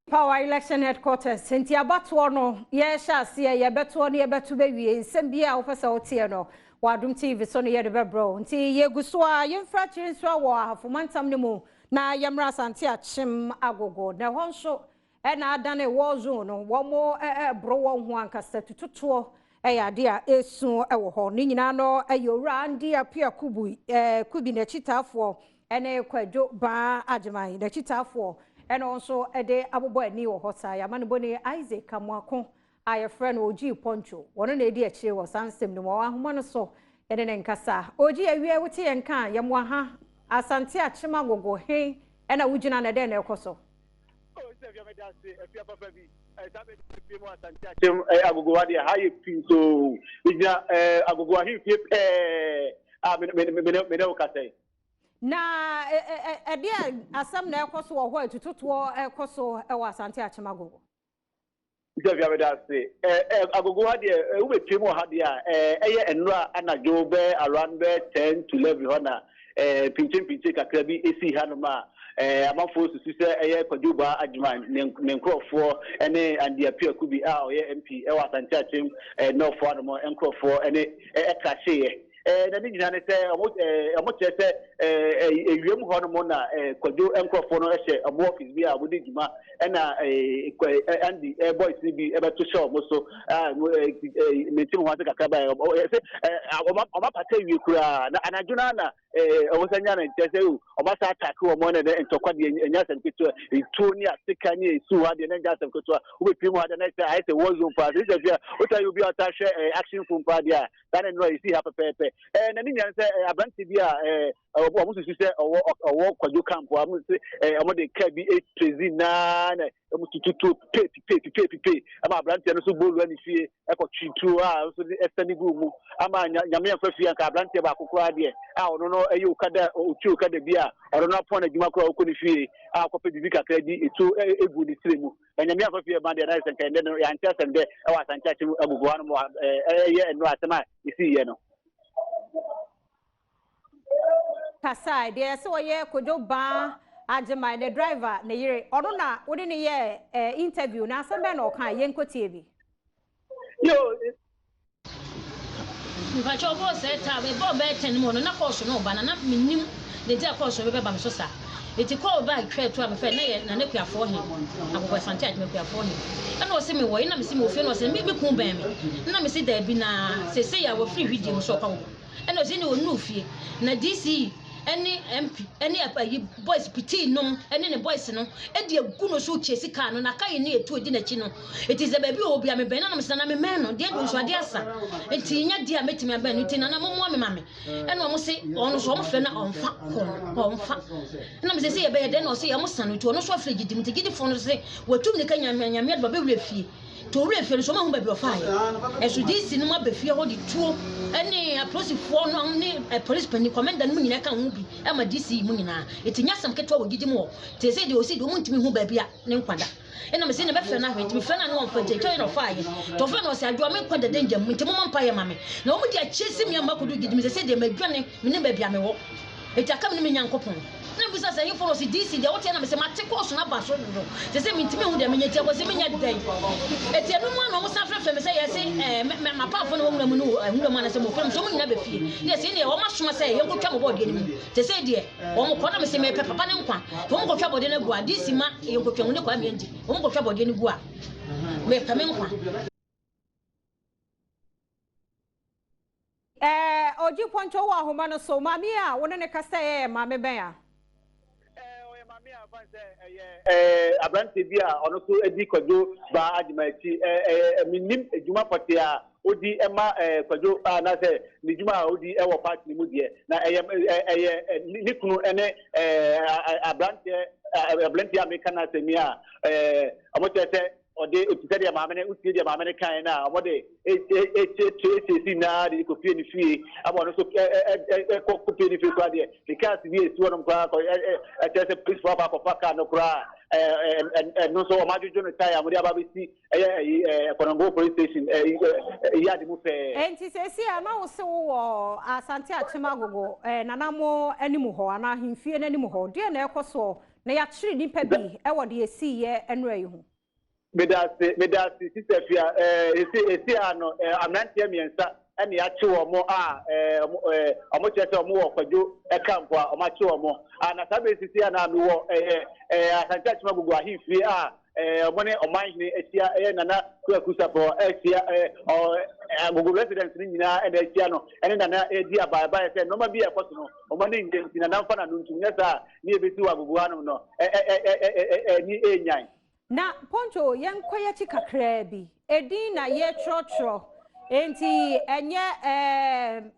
Power Election Headquarters nti abatoɔ no yɛhyɛ aseɛ, yɛbɛtoɔ no, yɛbɛto bɛwie. Nsɛm bi a wopɛ sɛ woteɛ no wɔ Adom TV so no, yɛde bɛbrɛ wo. Nti yɛgu so a yɛmfra kyerɛ nso a wɔ Ahafomantam no mu na yɛmmra Asante Akyem Agogo, na ɛhɔ nso ɛna adane war zone no. Wɔn mo ɛboro wɔn ho ankasa tututoɔ, ɛyɛ adeɛ a ɛsu ɛwɔ hɔ ne nyinaa no. Ɛyɛ Owura Andy Appiah Kubi Kubi n'akyitaafoɔ ɛne Kwadwo Baa Agyeman n'akyitaafoɔ ɛna nso ɛde abobɔ ani wɔ hɔ saa. Yɛama no bɔne Isaac Amoako a yɛfrɛ no Ogyi Pɔntwo, wɔno na ɛdi akyire wɔ saa nsɛm no mu. Ɔwɔ ahoma no so, yɛne ne nkasa. Ogyi, awie wote yɛn ka? Yɛmmoa ha Asante Akyem Agogo he ɛna wogyina na ɛdɛn na ɛkɔ so? Akyem Agogo ha deɛ, ha yɛ pii so. Gyina Agogo ahemfie pɛɛ a me ne wo kasa yi. Na ɛdeɛ asɛm na ɛkɔ so wɔ hɔ a tututoɔ ɛkɔ so ɛwɔ Asante Akyem Agogo? Sɛ fia meda ase. Agogo ha deɛ, wobɛpie mu wɔ ha deɛ a, ɛyɛ nnora anadwo bɛ around bɛ 10 to 11 hɔ na pinkye kakra bi esi hanom a amanfoɔ susu sɛ ɛyɛ Kwadwo Baa Agyeman ne nkurɔfoɔ ne Andy Appiah Kubi a ɔyɛ MP ɛwɔ Asante Akyem North hanom nkurɔfoɔ ɛne ɛkrahyeeɛ. Na ne nyinaa ne sɛ ɔmo kyerɛ sɛ ewiem hɔ nom na Kwadwo nkurɔfoɔ no hyɛ ɔmo office bi a ɔmo di dwuma, ɛna Andy boys no bi ɛbɛto hyɛ ɔmo so a mente mo ho ase kakra ba sɛ ɔmo apata wie koraa na anadwo no na ɔmo sɛ nya no nkyɛ sɛ ɔmo asa attack wɔn, na ntɔkwa deɛ, ɛnyɛ asɛm ketewa. Etuo ne aseka ne esu ha deɛ, na ɛnyɛ asɛm ketewa. Wobɛpie mu ha deɛ, na ɛsɛ ayɛ sɛ war zone paa. Sɛ fia wota yɛ obi a ɔta hwɛ action film paa deɛ a, saa na nnora yɛsi ha pɛpɛɛpɛ. Na ne nyinaa sɛ aberante bi a ɔmo susu sɛ ɔwɔ Kwadwo camp a ɔmo sɛ ɔmo de kaa bi etrezi naa na ɔmo tututu peepi peepi peepi pee ama aberanteɛ no nso bɔɔlu ne fie ɛkɔtwe tuo a nso de ɛsɛne gu mu ama Nyame yɛmfa fie. Anka aberanteɛ baako koraa deɛ a ɔno no ɛyɛ okada, ɔtwi okada bi a ɔno no apɔn adwuma koraa, ɔkɔ ne fie a ɔkɔpɛ biribi kakra di, etuo egu ne tiri mu. Na Nyame amfa fie ma deɛ, na sɛ nka ɛndɛ no yɛante asɛm dɛ ɛwɔ Asante Akyem Agogo hanom. Ɛyɛ ɛno asɛm a ɛsiiɛ no. Kasa deɛ sɛ ɔyɛ Kodwo Baa Agyeman ne driver ne yere, ɔno na wode ne yɛ interview, na asɛm bɛn na ɔka? Yɛnkɔtie bi. Yo. Mpakyɛ, ɔbɔɔ sɛ taa ɛbɔɔ bɛyɛ 10 mu no na kɔɔso no ɔba na menim ne nti a kɔɔso no bɛba me so saa. Nti kɔɔ ba twɛ to a mefɛ na yɛ Nana Kuafoɔ he, Agogo Asante Akyem Kuafoɔ he, ɛna ɔse mewɔ yi na mese mewɔ fie, na ɔse me kun bɛn me, na mese daabi, na seesei a wɔfiri hwidie mu sɛ ɔkɔ Agogo, ɛna ɔse ne ɔnnuu fie na DCE ɛne MP ɛne ayi boys pitii nom ɛne ne boys no ɛde agu no so kyɛ sika no na aka yi ne ɛtu edi n'akyi no. Eti sɛ baabi wɔ bi a mebɛn na nam sɛ na memɛn no deɛ, nso adeɛ asa nti nyɛ deɛ a mɛtumi abɛn no. Nti nana mommoa me ma me, ɛna ɔmo se ɔno nso ɔmo frɛ na ɔmfa kɔn ɔmfa, ɛna mo sɛ sɛ yɛbɛyɛ dɛn? Na ɔsɛ yɛ ɔmo sa no, nti ɔno nso afrɛ gyidi mu, nti gyidifoɔ no sɛ watu mirika Nyame adom abɛwura fie, nti owura fie no so ɔmo ahu baabi ɔfaeɛ. Ɛso DC no mu aba fie hɔ de tuo ɛne apolisifoɔ no ne polisi panyin commander no mu nyinaa ka ho bi ɛma DC mu nyinaa. Eti nyɛ asɛm ketewa wɔ gyidi mu hɔ. Nti sɛ deɛ ɔsi deɛ ɔmo ntumi hu baabi a ne nkwa da, ɛna mese ne mɛfrɛ no ahwɛ, nti mefrɛ no a ne wɔmfa, nti ɛtwa yɛ na ɔfaeɛ, nti ɔfrɛ no ɔsɛ adwoa, me nkwa dada ngya mu, nti momma mpaeɛ ma me. Na wɔn de akyɛ si me ama kɔdu gyidi mu sɛ sɛ deɛ madwane menim baabi a mewɔ, nti aka me ne me Nyankopɔn. Na mbisa sɛ hemfo no? Ɔse DC deɛ woteɛ. Na mesɛ mate kɔɔso no aba so dodo sɛ sɛ mentumi hu deɛ menyɛ, nti ɛkɔ sɛ menyɛ dɛn? Ɛti ɛno mu a na ɔmo san frɛfrɛ me sɛ yɛse ɛɛ mapamfo no wɔ nwura mu no wɔ nwura mu anasɛ mɔfra mu sɛ ɔmo nyina bɛ fie ne yɛse ne ɔmo asoma sɛ yɛnkɔtwa mo bɔɔdeɛ no mu sɛ sɛ deɛ wɔn kɔ. Na mesɛ mepɛ papa ne nkwa, nti wɔn kɔtwa bɔɔdeɛ no agu a, DC ma yɛnkɔtwa mu ne kɔ amia ndi wɔn kɔtwa bɔɔdeɛ no gu a, mepɛ me nkwa. Ɔgye Pɔnkyɛ wɔ ahoma no so. Maame a wo ne ne kasa yɛ maame bɛn a? Ɔyɛ maame a fan sɛ ɛyɛ aberante bi a ɔno nso di Kwadwo Baa Agyema akyi. Menim adwuma pɔtee a odi ma Kwadwo anaasɛ ne dwuma a odi wɔ party no mu deɛ, na ɛyɛ ne kunu ne aberanteɛ a meka no asɛm yi a ɔmo kyerɛ sɛ Ɔde eti sɛdeɛ maame no wotie deɛ maame no kaeɛ no a, wɔde ɛkyɛ si nyinaa de kɔpie ne fie ama ɔno nso ɛkɔ kɔpie ne fie koraa deɛ ne cars bi esi hɔnom koraa kɔ ɛkyerɛ sɛ polisifoɔ akɔ akɔfa car no koraa, ɛno nso wɔn adwodwo no tae a wɔde aba abɛsi ɛyɛ ɛyi Kɔnɔngo police station ɛyi yard mu pɛɛ. Enti seesei a na wo se wowɔ Asante Akyem Agogo Nanamo anim hɔ anaa ahemfie no anim hɔ, deɛn na ɛrekɔ soɔ na yɛakyere nnipa bi wɔ deɛ ɛsiiɛ nnora yi ho? Medase, medase Sister Afia. Eh, esi, esi ha no, eh, mmeranteɛ mmiɛnsa ɛna yɛakye wɔn a, eh, wɔn, eh, wɔn kyerɛ sɛ wɔn wɔ Kwadwo camp a wɔn akye wɔn. Ah, na saa bere sisi a na mewɔ ɛyɛ, eh, Asante Akyem Agogo ahemfie a, eh, wɔn ne ɔmanhene ahyia, ɛyɛ Nana Kwaku Sapɔ ahyia, eh, ɔ, Agogo residents no nyinaa ɛna ahyia no, ɛne Nana ɛredi abaebaeɛ sɛ nneɛma bi a ɛkɔ so no, wɔn ani nnye nti Nana mfa n'ano ntom, nyɛ saa a, ne yɛbɛsi wɔ Agogo hanom no, ɛ, ɛ, ɛ, ɛ, ɛ, ɛ, ani ɛrenyan. Na Poncho, yɛnkɔ y'akyi kakraa bi. Edin na yɛtwerɛtwerɛ, enti ɛnyɛ ɛɛ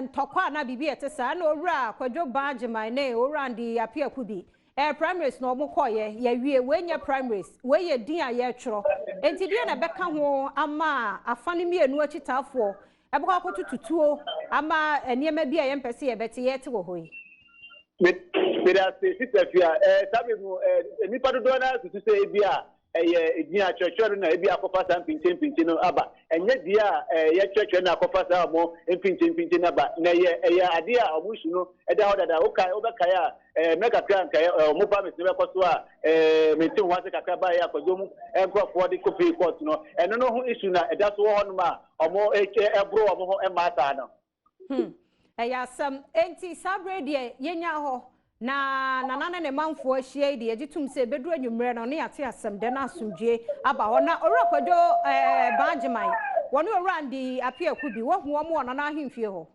ntɔkwa anaa biribi a ɛte saa. Ɛna Owura Kwadwo Baa Agyeman ne Owura Andy Appiah Kubi, ɛɛ primaries na wɔn kɔeɛ, yɛawie. Wei nyɛ primaries, wei yɛ din a yɛtwerɛ. Enti deɛ na ɛbɛka ho ama afa no mmienu akyitaafoɔ ɛbɛkɔ akɔtutu tuo ama nneɛma bi a yɛmpɛ sɛ yɛbɛte yɛte wɔ hɔ yi? Meda ase, Sista Fia. Saa bere mu, nnipa dodoɔ no ara susu sɛ ebi a ɛyɛ edin a kyerɛkyerɛ no na ebi akɔfa saa mpinkye-mpinkye no aba. Ɛnyɛ deɛ a yɛkyerɛkyerɛ no akɔfa saa wɔn mpinkye-mpinkye no aba, na ɛyɛ ɛyɛ adeɛ a wɔn su no da hɔ dada. Wokae, wobɛkae a, mmerɛ kakra anka wɔn promise no bɛkɔ so a, mente ho ase kakra baeɛ a Kwadwo mu nkurɔfoɔ de kɔpie court no. Ɛno no ho issue na ɛda so wɔ hɔnom a wɔn ɛboro wɔn ho mmaa saa no. Ɛyɛ asɛm. Enti saa berɛ deɛ yɛnya hɔ na Nana ne ne manfoɔ ahyia yi deɛ, yɛgye tom sɛ ɛbɛduru anwummerɛ no ne yɛate asɛm dɛ na asomdwie aba hɔ. Na Owura Kwadwo Baagyeman, wɔne Owura Andy Appiah Kubi, woahu wɔn wɔ Nana ahemfie hɔ?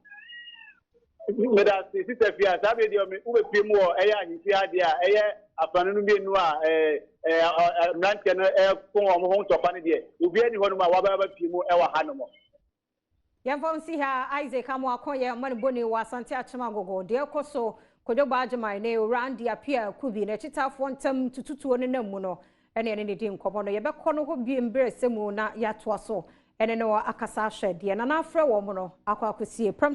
Meda ase, Sista Fia. Saa bere deɛ wobɛpie mu wɔ ɛyɛ ahemfie ha deɛ a, ɛyɛ afanu no mmienu a mmeranteɛ no ɛko wɔn ho ntɔkwa no deɛ, obiara ni hɔnom a waba abɛpie mu ɛwɔ ha nom. Yɛmfa nsi ha. Isaac Amoako yɛ ɔma ne bɔne wɔ Asante Akyem Agogo. Deɛ ɛkɔ so Kwadwo Baagyeman ne Owura Andy Appiah Kubi na akyitaafoɔ ntam tututuo no nam mu no, ɛne ɛne ne di nkɔmmɔ no, yɛbɛkɔ no hɔ biem berɛ sɛ mu na yɛatoa so ɛne no akasa ahwɛ deɛ Nana afrɛ wɔ mo no akɔ akɔsie prɛmto.